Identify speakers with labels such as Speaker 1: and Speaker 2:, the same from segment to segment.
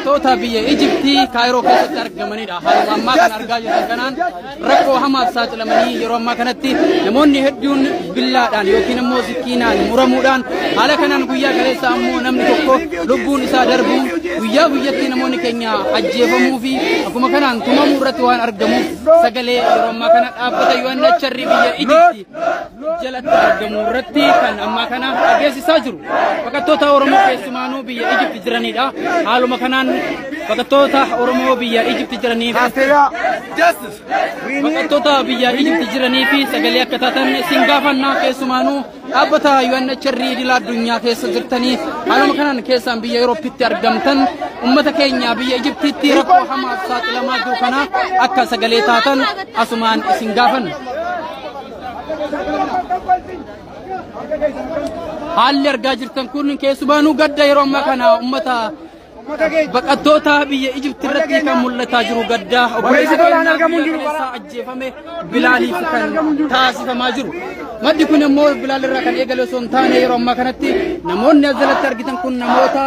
Speaker 1: Baqattoota biyya Ijiptii Kaayiroo keessatti argamanidha. Haaluma ammaa kan argaa jirtan kanaan rakkoo hamaaf saaxilamanii yeroo ammaa kanatti namoonni hedduun billaadhaan yookiin immoo sikkiinaan muramuudhaan, haala kanaan guyyaa kaleessa ammoo namni tokko lubbuun isaa darbuun, guyyaa guyyatti namoonni keenya ajjeefamuu fi akkuma kanaan tumamuu irratti waan argamuuf, sagalee yeroo ammaa kana dhaabbata UNHCR biyya Ijiptii jalatti argamu irratti kan ammaa kana dhageessisaa jiru. Baqattoota Oromoo keessumaanuu biyya Ijipti jiranidha. Haaluma kanaan baqattoota Oromoo biyya Ijipti jiraniif, baqattoota biyya Ijipti jiranii fi sagalee akka taatan isin gaafannaa. Keessumaanuu dhaabbata UNHCR idila addunyaa keessa jirtanii, haaluma kanaan keessaan biyya Awurooppitti argamtan, ummata keenya biyya Ijiptitti rakkoo hamaaf saaxilamaa jiru kana akka sagalee taatan asumaan isin gaafanna. Haalli argaa jirtan kun keessumaanuu gadda yeroo ammaa kana ummata baqattoota biyya Ijipti irratti kan mul'ataa jiru, gadda obboleessa keenya kaleessa ajjeefame Bilaaliif kan taasifamaa jiru. Maddi kun immoo Bilaal irraa kan eegale osoo hin taane, yeroo ammaa kanatti namoonni as jalatti argitan kun namoota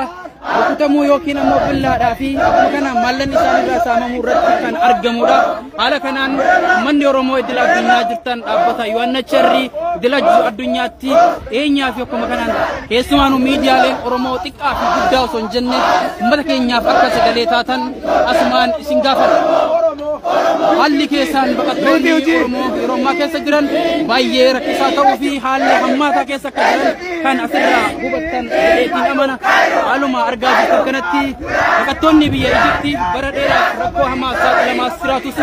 Speaker 1: rukutamuu yookiin ammoo billaadhaa fi akkuma kana maallan isaan irraa saamamuu irratti kan argamudha. Haala kanaan uummanni Oromoo idila addunyaa jirtan, dhaabbata UNHCR idila addunyaatti dhiyeenyaa fi akkuma kanaan keessumaanuu miidiyaaleen Oromoo xiqqaa fi guddaa osoo hin jenne uummata keenyaaf akka sagalee taatan asumaan isin gaafata. Haalli keessaan baqattoonni Oromoo yeroo ammaa keessa jiran baay'ee rakkisaa ta'uu fi haalli hammaataa keessa akka jiran kan asirraa hubattan jedheetiin amana. Haaluma argaa jirtan kanatti baqattoonni biyya Ijipti bara dheeraaf rakkoo hamaa saaxilamaa jiraatus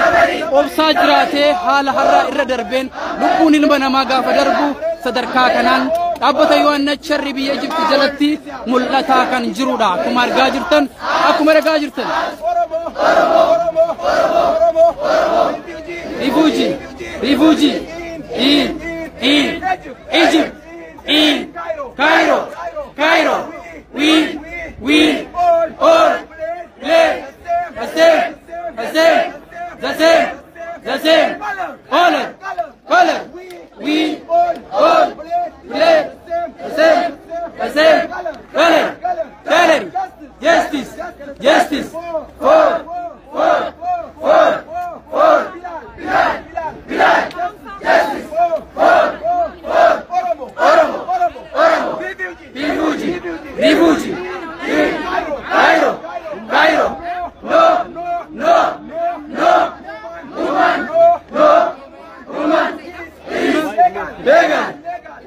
Speaker 1: obsaa jiraatee, haala har'aa irra darbeen lubbuun ilma namaa gaafa darbu sadarkaa kanaan dhaabbata UNHCR biyya Ijipti jalatti mul'ataa kan jirudha. Akkuma argaa jirtan, akkuma argaa jirtan. Refugee, refugee, in Egypt, in Cairo, Cairo, we all play the same, the same, the same, the same, color, color. We all play the same, the same, color, color. Justice, justice, for, Bilal, justice, for, Oromo, Oromo, refugee, refugee, in Cairo, Cairo, no, no, no, woman, no, woman, is vegan,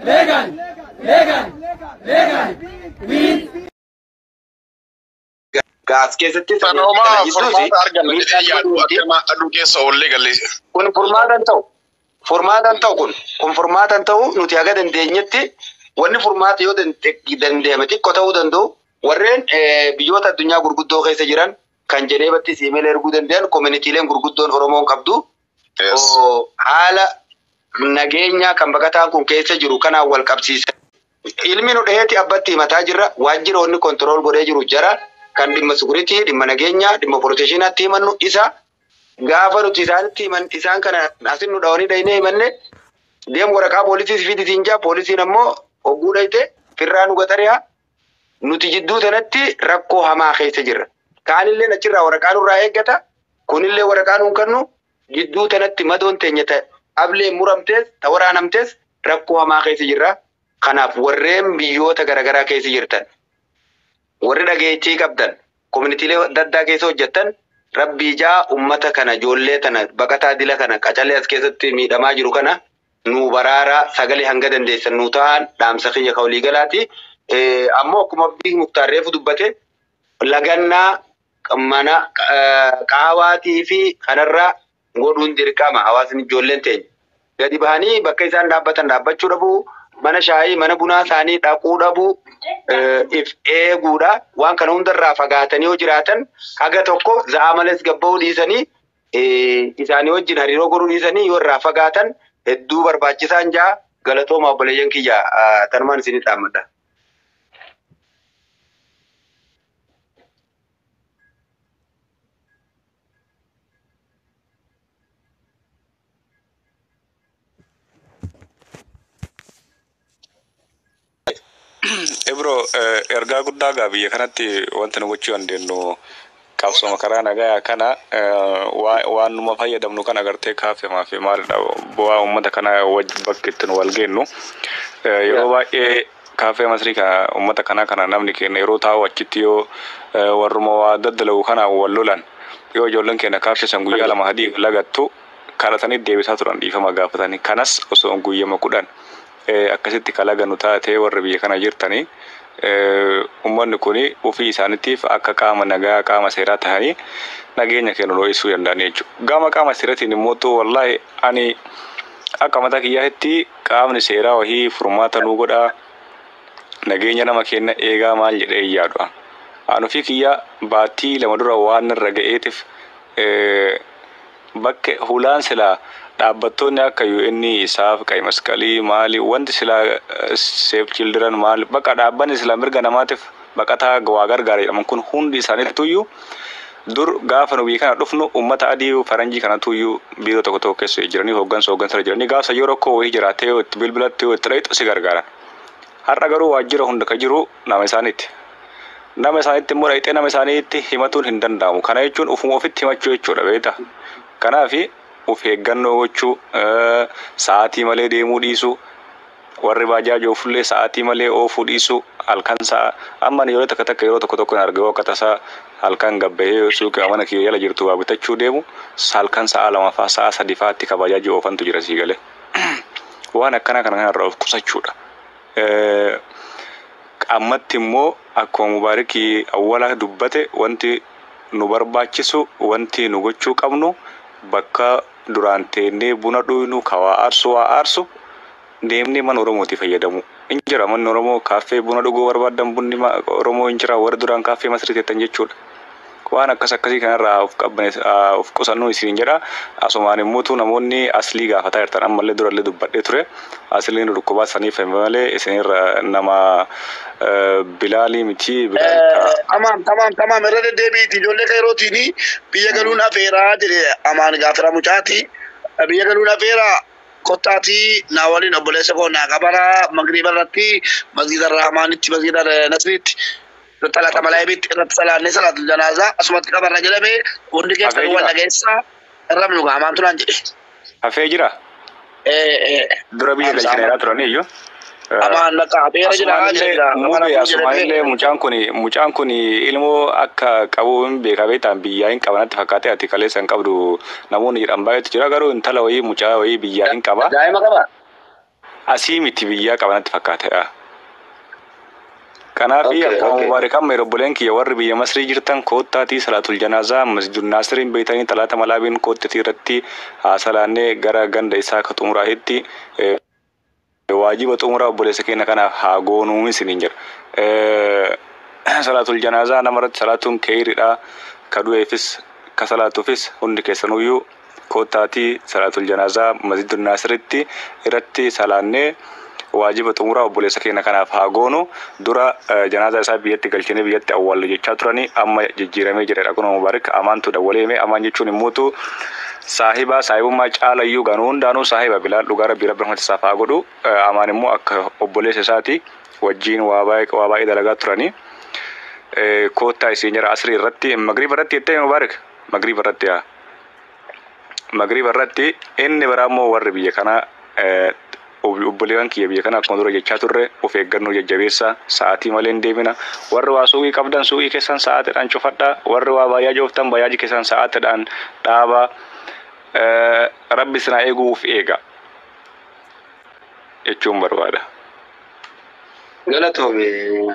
Speaker 1: vegan, vegan, vegan, we
Speaker 2: Gaas keessatti
Speaker 3: Sanooma furmaata arganna jedhee yaadu akka aduu keessa oollee galle.
Speaker 2: Kun furmaata hin ta'u. Furmaata hin ta'u kun. Kun furmaata hin ta'u. Nuti haga dandeenyetti wanni furmaata yoo danda'ame xiqqoo ta'uu danda'u, warreen biyyoota addunyaa gurguddoo keessa jiran kan Jeneebattis email erguu danda'an, communityleen gurguddoon Oromoon qabdu haala nageenyaa kan baqataan kun keessa jiru kanaan wal qabsiisa. Ilmi nu dhaheeti abbatti himataa jirra. Waajjiroonni control godhee jiru jara kan dhimma security, dhimma nageenyaa, dhimma protectionaatti himannu isa. Gaafa nuti isaanitti himan, isaan kana asin nu dhawanii dhahinee himanne, deem waraqaa poolisii fidi siin jaa. Poolisiin ammoo hogguu dhayite firraa nu gaxariyaa. Nuti jidduu sanatti rakkoo hamaa keessa jirra. Kaanillee achirraa waraqaa nurraa eeggata. Kunillee waraqaa nuun kennu. Jidduu tanatti madoon teenya ta'e ablee muramtees ta waraanamtees rakkoo hamaa keessa jirra. Kanaaf warreen biyyoota garaagaraa keessa jirtan, warri dhageettii qabdan, communitylee adda addaa keessa hojjettan, rabbii jaa ummata kana, ijoollee tana, baqataa dila kana, qacalee as keessatti miidhamaa jiru kana nuu baraaraa, sagalee hanga dandeessan nuu ta'an dhaamsa kiyya ka waliigalaati. Ammoo akkuma Abdii Muktaar reefu dubbate, lagannaa mana qaawaatii fi kanarraa godhuun dirqama. Hawaasni, ijoolleen teenya gadi bahanii bakka isaan dhaabbatan dhaabbachuu dhabuu, mana shaayii, mana bunaa isaanii dhaquu dhabuu, if eeguudha. Waan kana hundarraa fagaatanii yoo jiraatan, haga tokko za'aa malees gabba'uu dhiisanii, isaanii wajjin hariiroo godhuu dhiisanii yoo irraa fagaatan hedduu barbaachisaan jaa. Galatooma obboleeyyan kiyya, tanumaan isinii dhaammadha.
Speaker 4: Ibro, ergaa guddaa gaa biyya kanatti wanti nu gochuu dandeenyu Qabsoma karaa nagayaa kana waan numa fayyadamnu kan agartee kaafemaa fi maalidha bu'aa uummata kanaa bakki ittiin wal geennu. Yeroo baay'ee kaafee Masrii kana uummata kanaa kana namni keenya yeroo taa'u achitti yoo warruma waa daddalagu kanaan wal lolan, yoo ijoolleen keenya kaafee san guyyaa lama hadii lagattu kadhatanii deebisaa turan, dhiifama gaafatanii. Kanas osoo guyyama 10 akkasitti kalaganu taatee, warra biyya kana jirtanii uummanni kun ofii isaaniitiif akka qaama nagaa, qaama seeraa tahanii nageenya keenya dho'isuu danda'an jechuudha. Gama qaama seeraatiin immoo wallaahi ani akka mataa kiyyaatti qaamni seeraa wahii furmaata nuu godhaa, nageenya nama keenya eegaa maal jedhee hin yaadu. Ani ofii kiyya baattii 2 dura waan irra ga'eetiif bakka hulaan silaa dhaabbattoonni akka UN isaaf ቀይ masqalii maali, wanti silaa Save Children maali, bakka dhaabbanni silaa mirga namaatiif baqataa waa gargaara jedhaman kun hundi isaaniituyyuu dur gaafa nu biyya kana dhufnu ummata adii faranjii kanatuyyuu biiroo tokko tokko keessa jiranii hooggansa jiranii gaafa yoo rakkoo wayii jiraatee yoo itti bilbilatti yoo itti dhayitu si gargaaran. Har'a garuu waajjira hunda ka jiru nama isaaniitti. Nama isaaniitti immoo dhayixee nama isaaniitti himatuun hin danda'amu. Kana jechuun ufuma ofitti himachuu jechuudha, beektaa. Kanaafi of eeggannoo gochuu, sa'aatii malee deemuu dhiisuu, warri baajaajii oofullee sa'aatii malee oofuu dhiisuu, halkan sa'a amma yeroo takka takka yeroo tokko tokko argaa akka tasaa halkan gabbahee suuqii mana kiyya jala jirtu waa bitachuu deemu, halkan sa'a 2 faa sa'a 3 faatti ka baajaajii oofantu jira sii galee. Waan akkana kana kanarraa of qusachuudha. Ammatti immoo akkuma Mubaarikii awwala dubbate, wanti nu barbaachisu, wanti nu gochuu qabnu, bakka duraan teennee buna dhuynu, ka waa aarsu waa aarsu deemnee mana Oromooti fayyadamu. Hin jira manni Oromoo, kaaffee buna dhuguu barbaadan bunni Oromoo hin jira, warri duraan kaaffee Masrii teettan jechuudha. Waan akkas akkasii kanarraa of qabbane of qusannuu isiniin jedha. Asumaan immoo namoonni aslii gaafataa jirtan, ammallee durallee dubbadhee ture. Asliin dhukkubaa saniif malee isinirra nama Bilaalii miti.
Speaker 5: Amaam tamaam tamaam, irra deddeebiiti ijoollee kayrootiin biyya galuun afeeraa jedhe amaan gaafira mucaati. Biyya galuun afeeraa, kottaatii naa waliin obboleessa koo naa qabaraa, magriiba irratti masgiida Rahmaanitti, masgiida Nasriitti, xalata malaayibitti irratti salaannee salaatul janaazaa asumatti qabarra jedhame. Hundi keessa wal dhageessaa irra nu amaan tunaan jedhe.
Speaker 4: Hafee jira? Dura biyya galchineeraa turanii iyyuu.
Speaker 5: Amaan bakka hafeera jira jedha.
Speaker 4: Mube asumaanillee mucaan kun ilmoo akka qabu hin beekaa, beektaan biyyaa hin qabanatti fakkaatee ati kaleessa hin qabdu namoonni jedhan baay'eetu jira, garuu intala wayii mucaa wayii biyyaa hin qaba.
Speaker 2: Daa'ima qaba?
Speaker 4: Asii miti, biyyaa qabanatti fakkaate. Kanaaf akkuma Mubaarak amma obboleen kiyya warri biyya Masrii jirtan koottaatii salaatul janaazaa masjidul Naasiriin beeytanii talaata malaabiin koottatii irratti haa salaannee gara ganda isaa ka xumuraahitti waajiba xumuraa obboleessa keenya kanaaf haa goonuu isiniin jedha. Salaatul janaazaa namarratti salaatuun keeyriidha. Ka du'eefis ka salaatuufis hundi keessanuyyuu koottaatii salaatul janaazaa masjidul Naasiritti irratti salaannee waajiba xumuraa obboleessa keenya kanaaf haa goonu. Dura janaazaa isaa biyyatti galchinee biyyatti awwaallu jechaa turanii, amma jijjiiramee jedhedha. Kun Mubaarak amaantu dawwalee. Amaan jechuun immuutu saahiba saahibummaa caalayyuu ganuu hundaanuu saahiba Bilaal dhugaa rabbii rabbi rahmata isaaf haa godhu. Amaan immoo akka obboleessa isaati wajjiin waa baay'ee dalagaa turanii. Koottaa isiin jira asrii irratti, magriiba irratti jettee Mubaarak, magriiba irratti yaa magriiba irratti. Inni biraa immoo warri biyya kanaa, obboleewwan kiyya biyya kana, akkuma dura jechaa turre of eeggannoo jajjabeessa, sa'aatii malee hin deemina. Warri waa suuqii qabdan suuqii keessan sa'aatiidhaan cufadhaa, warri waa baajaaji ooftan baajaaji keessan sa'aatiidhaan dhaabaa. Rabbi isin haa eeguuf eega jechuun barbaada.
Speaker 2: Galatoomi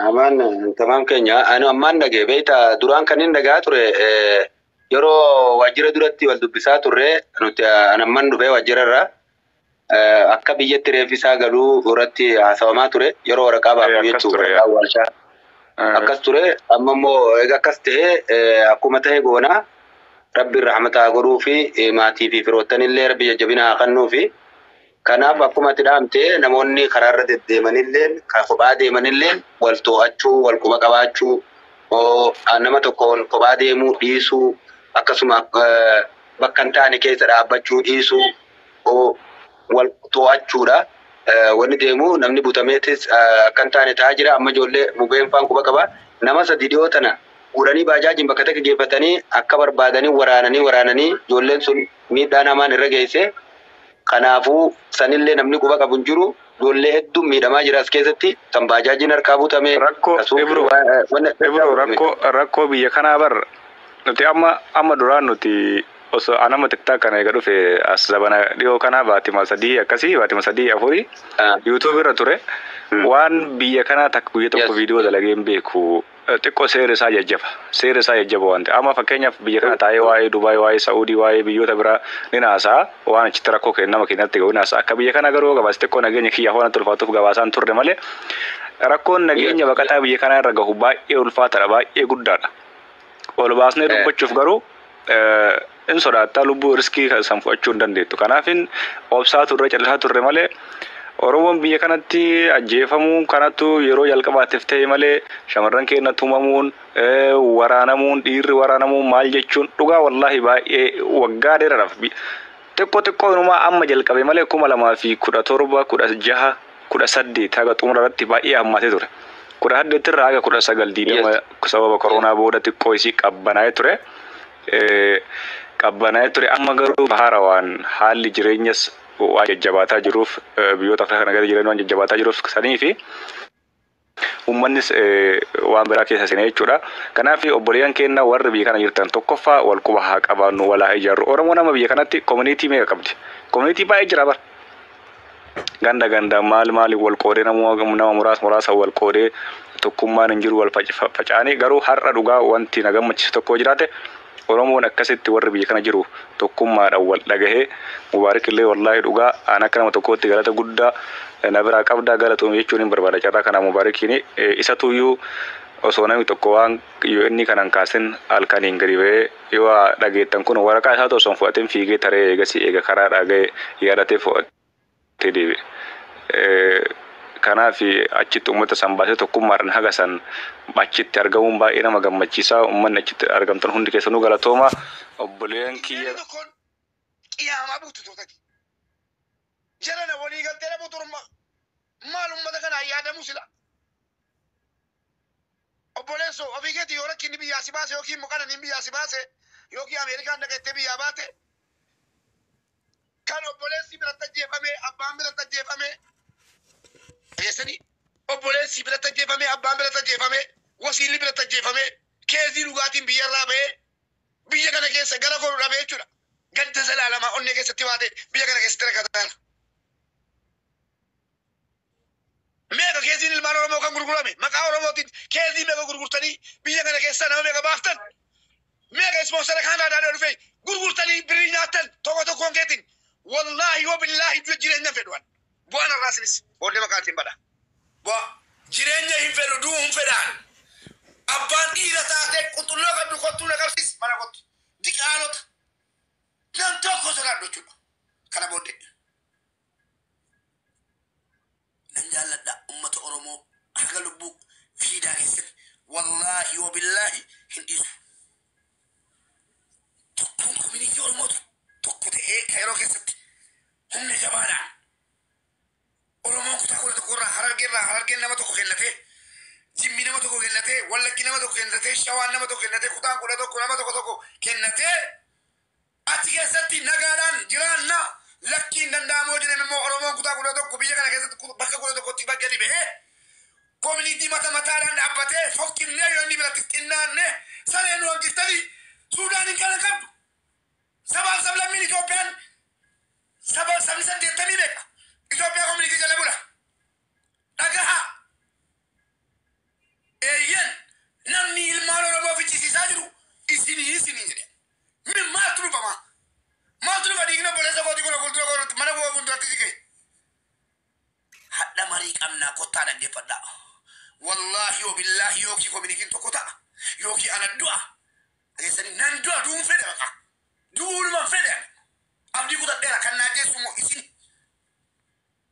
Speaker 2: amaan tamaam keenya. Ani ammaan dhagee beekta, duraan kan inni dhagaa ture yeroo waajjira duratti wal dubbisaa turre nuti, an amman dhufee waajjira irraa akka biyyatti reeffisaa galuu irratti haasawamaa ture yeroo waraqaa baafu jechuudha, waraqaa awwaalchaa. Akkas ture. Amma immoo egaa akkas ta'ee akkuma ta'e goonaa, rabbi rahmataa godhuu fi maatii fi firoottan illee rabbi jajjabina haa kennuu fi. Kanaaf akkuma ati dhaamte namoonni karaarra deddeemanillee kan kophaa deemanillee wal to'achuu, wal quba qabaachuu, nama tokkoon kophaa deemuu dhiisuu, akkasuma bakka hin taane keessa dhaabbachuu dhiisuu, wal to'achuudha. Wanni deemu namni butameetis akka hin taane ta'aa jira. Amma ijoollee mubeen faan quba qaba. Nama sadi dhiyoo tana Fuudhanii baajaajiin bakka takka geeffatanii akka barbaadanii waraananii waraananii ijoolleen sun miidhaan hamaan irra geesse. Kanaafuu sanillee namni quba qabu hin jiru. Ijoollee hedduun miidhamaa jira as keessatti kan baajaajiin harkaa butame.
Speaker 4: Rakkoo Ibro Ibro rakkoo biyya kanaa bar nuti amma duraan nuti osoo anama TikTok kana eega dhufe as zabana dhiyoo kanaa baatima 3 akkasii baatima 3 4 YouTube irra ture waan biyya kanaa takka guyya tokko viidiyoo dalagee hin beeku. Xiqqoo seera isaa jajjaba. Seera isaa jajjaba waan ta'eef. Amma fakkeenyaaf biyya kana taa'ee waa'ee Dubaay, waa'ee Saa'udii, waa'ee biyyoota biraa ni naasa'a. Waan achitti rakkoo nama keenyatti gahu ni naasa'a. Akka biyya kana garuu gabaasa xiqqoo nageenya kiyyaaf waan ulfaatuuf gabaasaan turre malee rakkoon nageenya baqataa biyya kanaa irra gahu baay'ee ulfaataadha, baay'ee guddaadha. Ol baasnee dubbachuuf garuu in sodaattaa lubbuu riskii san fudhachuu hin dandeettu. Kanaaf obsaa turre, callisaa turre malee Oromoon biyya kanatti ajjeefamuun kanattu yeroo jalqabaatiif ta'e malee shamarran keenya tumamuun, waraanamuun, dhiirri waraanamuun maal jechuun dhugaa wallaahi baay'ee waggaa dheeraadhaaf xiqqoo xiqqoo inumaa amma jalqabe malee 2017, 16, 18 haga xumura irratti baay'ee hammaatee ture. 18 irraa haga 19 20 sababa koronaa booda xiqqoo isii qabbanaa'ee ture. Qabbanaa'ee ture amma garuu haara waan haalli jireenyas waan jajjabaataa jiruuf biyyoota Afrikaa kana keessa jiran waan jajjabaataa jiruuf sanii fi uummannis waan biraa keessa seenee jechuudha. Kanaaf obboleeyyan keenya warri biyya kana jirtan tokkoffaa wal quba haa qabaannu, wal haa ijaarru. Oromoo nama biyya kanatti koominiitii meeqa qabdi? Koominiitii baay'ee jira bara. Ganda ganda maal maali wal qoodee nama muraasa wal qoodee tokkummaan hin jiru wal faca'anii garuu har'a dhugaa wanti na gammachiisu tokko jiraate Oromoon akkasitti warri biyya kana jiru tokkummaadhaan wal dhagahee Mubaarik illee wallaahi dhugaa aan akka nama tokkootti galata guddaa na biraa qabdaa galatoom jechuun hin barbaada carraa kana Mubaarikiin isatuyyuu osoo namni tokko waan yoo inni kanan kaasin halkaniin gadi ba'ee yoo dhageettan kun waraqaa isaatu osoo hin fudhatin fiigee taree eegasii eega karaa dhaga'ee yaadatee fudhatee deebi'e. Kanaaf achitti uummata san baasee tokkummaadhaan haga san achitti argamuun baay'ee nama gammachiisa. Uummanni achitti argamtan hundi keessanuu galatooma. Obboleen kiyya.
Speaker 5: Tokkoon qiyaamaa buutu tootati. Jarana walii galtee dhabuu turma. Maal uummata kanaa yaadamu sila. Obboleessoo ofii keetii yoo rakkinni biyyaa si baase yookiin muqananiin biyyaa si baase yookiin Ameerikaan dhaqettee biyyaa baate kan obboleessi biratti ajjeefame abbaan biratti ajjeefame dhageessanii obboleessi biratti ajjeefame abbaan biratti ajjeefame wasiilli biratti ajjeefame keezii dhugaatiin biyyarraa ba'ee biyya kana keessa gara godhu dhabee jechuudha. Gadda zalaalamaa onnee keessatti baate biyya kana keessatti rakkataara. Meeqa keeziin ilmaan Oromoo kan gurgurame maqaa Oromootiin keezii meeqa gurgurtanii biyya kana keessa nama meeqa baaftan meeqa ispoonsara Kaanaadaadhaa dhufe gurgurtanii birrii nyaattan tokko tokkoon keetiin wallaahi yoo billaahi jireenya fedhu an bu'aan irraa isinis booddee maqaan ittiin bada. Bu'aa jireenya hin fedhu du'uu hin fedhaan abbaan dhiira taatee qulqulluu qabdu kottuu na qabsiis mana kottu diqaalota nam tokko sodaadhu jechuudha kana booddee. Nan jaalladha uummata Oromoo haga lubbuu fiidaa keessatti wallaahi yoo billaahi hin dhiisu. Tokkoon koominiitii Oromootu tokko ta'ee Kaayiroo keessatti humna jabaadhaan Oromoon kutaa 11 irraa Harargee irraa Harargeen nama tokko kennatee Jimmi nama tokko kennatee Wallaggi nama tokko kennatee Shawaan nama tokko kennatee kutaan 11 nama tokko tokko kennatee achi keessatti nagaadhaan jiraanna lakkiin danda'amoo jedhame immoo Oromoon kutaa 11 biyya kana keessatti bakka 11tti bakka gadi ba'ee koominiitii mata mataadhaan dhaabbatee fokkinnee yoo inni biratti xinnaanne saree nu hanqiftanii Suudaaniin kana qabdu. Sabaaf sablammiin Itoophiyaan saba sabni 80 meeqa Itoophiyaa koominiitii jala bula. Dhagaha. Eeyyen namni ilmaan Oromoo fichisiisaa jiru isinii jedhe. Min maaltu dhufama? Maaltu dhufa dhiigni obboleessa kootii kun fuuldura kootti mana koo fuulduratti jige. Hadha marii qabnaa kottaa dhaggeeffadhaa. Wallaahi yoo billaahi yookiin koominiitiin tokko ta'a yookiin ana du'a. Dhageessanii nan du'a du'uun fedhe baqa. Du'uunuma fedhe. Abdii kutadheera kan naa jeessu immoo isin.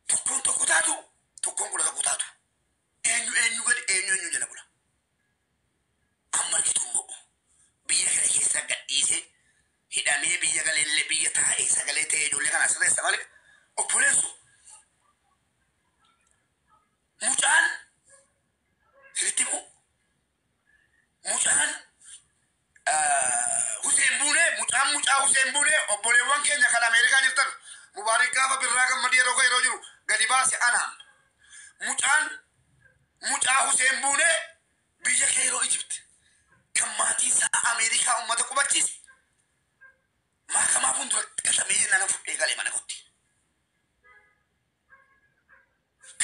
Speaker 5: Tokkoon tokko taatu tokkoon 11 taatu. Eenyu eenyu gadi eenyu eenyu jala bula. Amma argitu immoo biyya kana keessa gadhiisee hidhamee biyya galeellee biyya taa'ee sagalee ta'ee ijoollee kana sirreessa malee obboleessu. Mucaan sirriitti immoo mucaan Mucaa Hussein Buunee, obboleewwan keenya kan Ameerikaa jirtan, Mubaarik gaafa birraa gammadii yeroo jiru gadi baase anaan. Mucaan mucaa Hussein Buunee biyya Keeroo Ijipt kan maatii isaa Ameerikaa uummata qubachiise. Maakamaa fuulduratti gatamee jennaan fudhee galee mana kotti.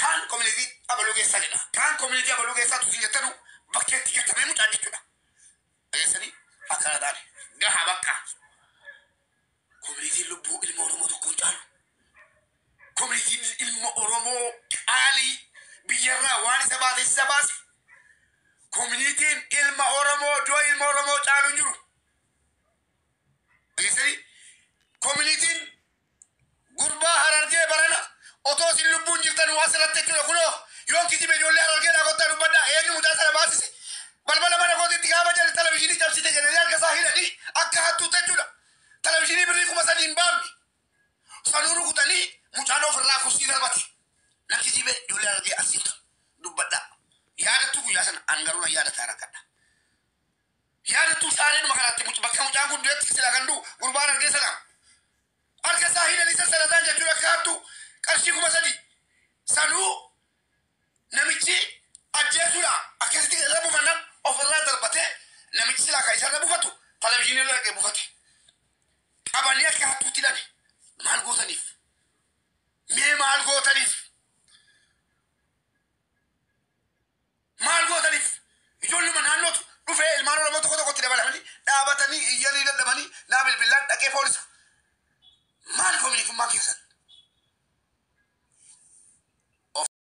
Speaker 5: Kaan koominitii abaluu keessaa jedha. Kaan koominitii abaluu keessaa tusin jettanu bakkeetti gatamee mucaan jechuudha. Dhageessanii akkana taane gaha bakka. Koominitiin lubbuu ilma Oromoo tokko hin caalu. Koominitiin ilma Oromoo qaalii biyyarraa waan isa baase isa baase. Koominitiin ilma Oromoo du'a ilma Oromoo caalu hin jiru. Dhageessanii koominitiin gurbaa Harargee barana otoo isin lubbuun jirtan waa asirratti jechuudha. Kunoo yoon kijibe ijoollee Harargee dhaa kottaa dubbadhaa. Eenyu mucaa sana baasise? Balbala mana kootiitti gaafa jedhe televizyiinii cabsite jedhanii harka isaa hidhanii akka hattuutti jechuudha. Televizyiinii birrii 3000 hin baafne sanuu rukutanii mucaan ofirraa kursii darbate. Nan kijibe, ijoollee Harargee as jirtan dubbadhaa. Yaadattuu guyyaa sana an garuu nan yaadataa rakkadha. Yaadattuu shaareenuma kanaatti bakka mucaan kun du'etti silaa kan du'u gurbaan Harargee sana harka isaa hidhanii sassalataan jechuudha akka hattuu qarshii 3000 sanuu namichi ajjeesuudha. Akkasitti irra buufannan ofirraa darbatee namichi silaa kan isarra buufatu televizyiinii irra dhaqee buufate. Qabanii akka hattuutti hidhame maal gootaniif?